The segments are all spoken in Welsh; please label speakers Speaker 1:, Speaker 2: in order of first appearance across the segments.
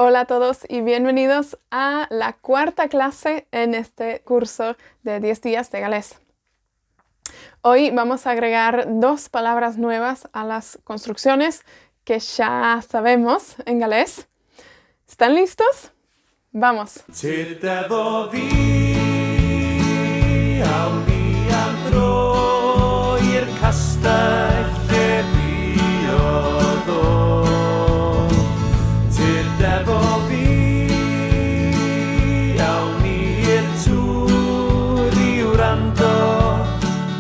Speaker 1: Hola a todos y bienvenidos a la cuarta clase en este curso de 10 días de galés. Hoy vamos a agregar dos palabras nuevas a las construcciones que ya sabemos en galés. ¿Están listos? Vamos!
Speaker 2: Tyd efo fi, awn ni am dro i'r castell lle buodd o. Tyd efo fi, awn ni i'r tŵr i wrando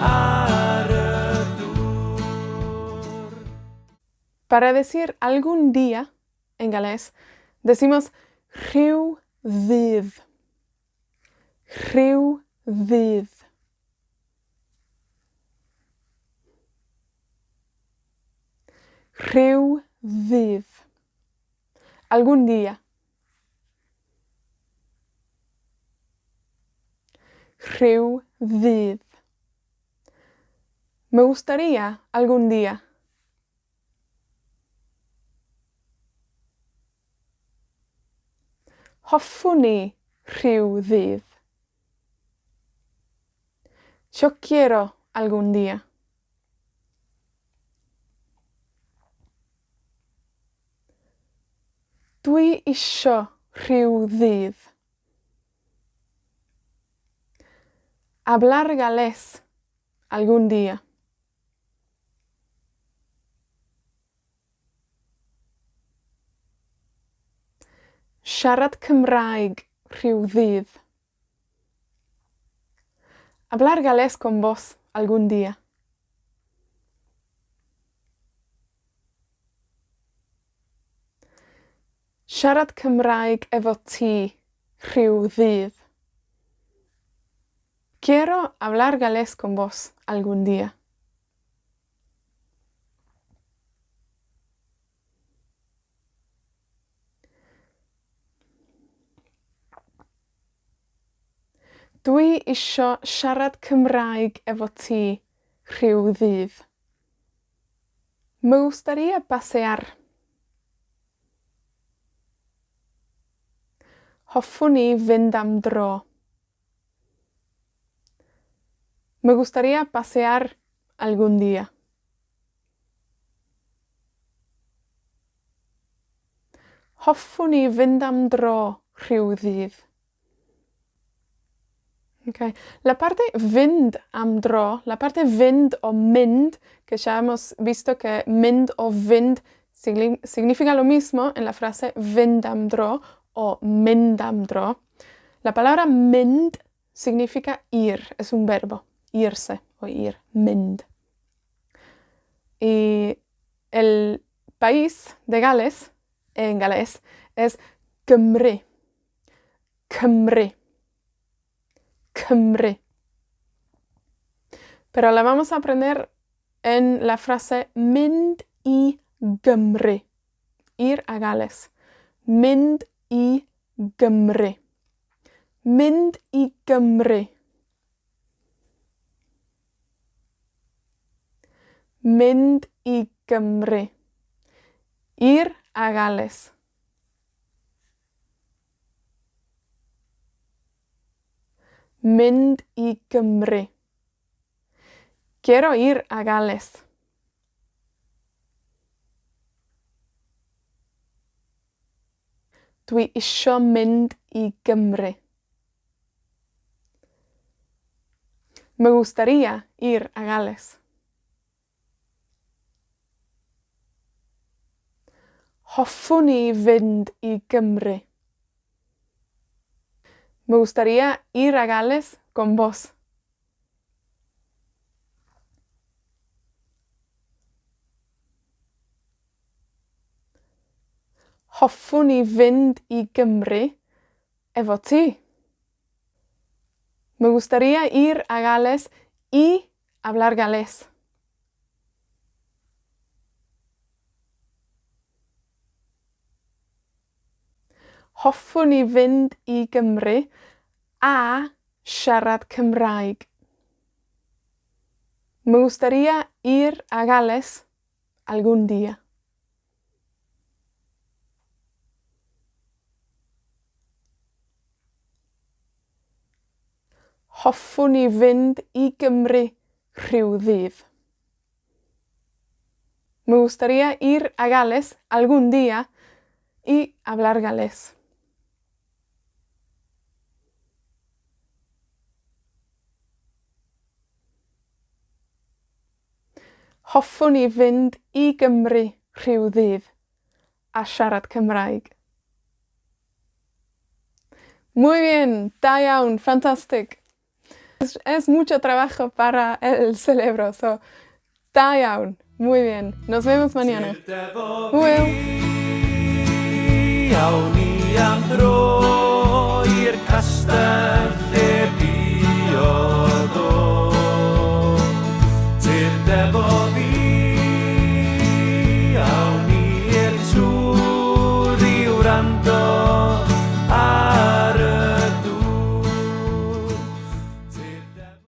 Speaker 2: ar y dŵr.
Speaker 1: Para decir algún día en galés, decimos rhyw ddydd. Rhyw ddydd. Rhyw ddydd. Algún día. Rhyw ddydd. Me gustaría algún día. Hoffwn i rhyw ddydd. Yo quiero algún día. Dwi isio rhyw ddydd. Hablar galés algún día. Siarad Cymraeg rhyw ddydd. Hablar galés con vos algún día. Siarad Cymraeg efo ti rhyw ddydd. Quiero hablar galés con vos algún día. Dwi isio siarad Cymraeg efo ti rhyw ddydd. Me gustaría pasear. Hoffwn i fynd am dro. Me gustaría pasear algún día. Hoffwn i fynd am dro rhyw ddydd. Okay. La parte fynd am dro, la parte fynd o mynd, que ya hemos visto que mynd o fynd significa lo mismo en la frase fynd am dro o mynd am dro. La palabra mynd significa ir, es un verbo, irse o ir, mynd. Y el país de Gales, en galés, es Gymru. Cymru. Cymru. Pero la vamos a aprender en la frase mynd i Gymru. Ir a Gales. Mynd i Gymru. Mynd i Gymru. Mynd i Gymru. Ir a Gales. Mynd i Gymru. Quiero ir a Gales. Dwi isio mynd i Gymru. Me gustaría ir a Gales. Hoffwn i fynd i Gymru. Me gustaría ir a Gales con vos. Hoffwn i fynd i Gymru efo ti. Me gustaría ir a Gales y hablar galés. Hoffwn i fynd i Gymru a siarad Cymraeg. Me gustaría ir a Gales algún día. Hoffwn i fynd i Gymru rhyw ddydd. Me gustaría ir a Gales algún día y hablar galés. Hoffwn i fynd i Gymru rhyw ddydd a siarad Cymraeg. Muy bien, da iawn, fantastic. Es mucho trabajo para el cerebro, so, da iawn, muy bien. Nos vemos mañana. Hwyl!
Speaker 2: Awn ni am dro i'r castell.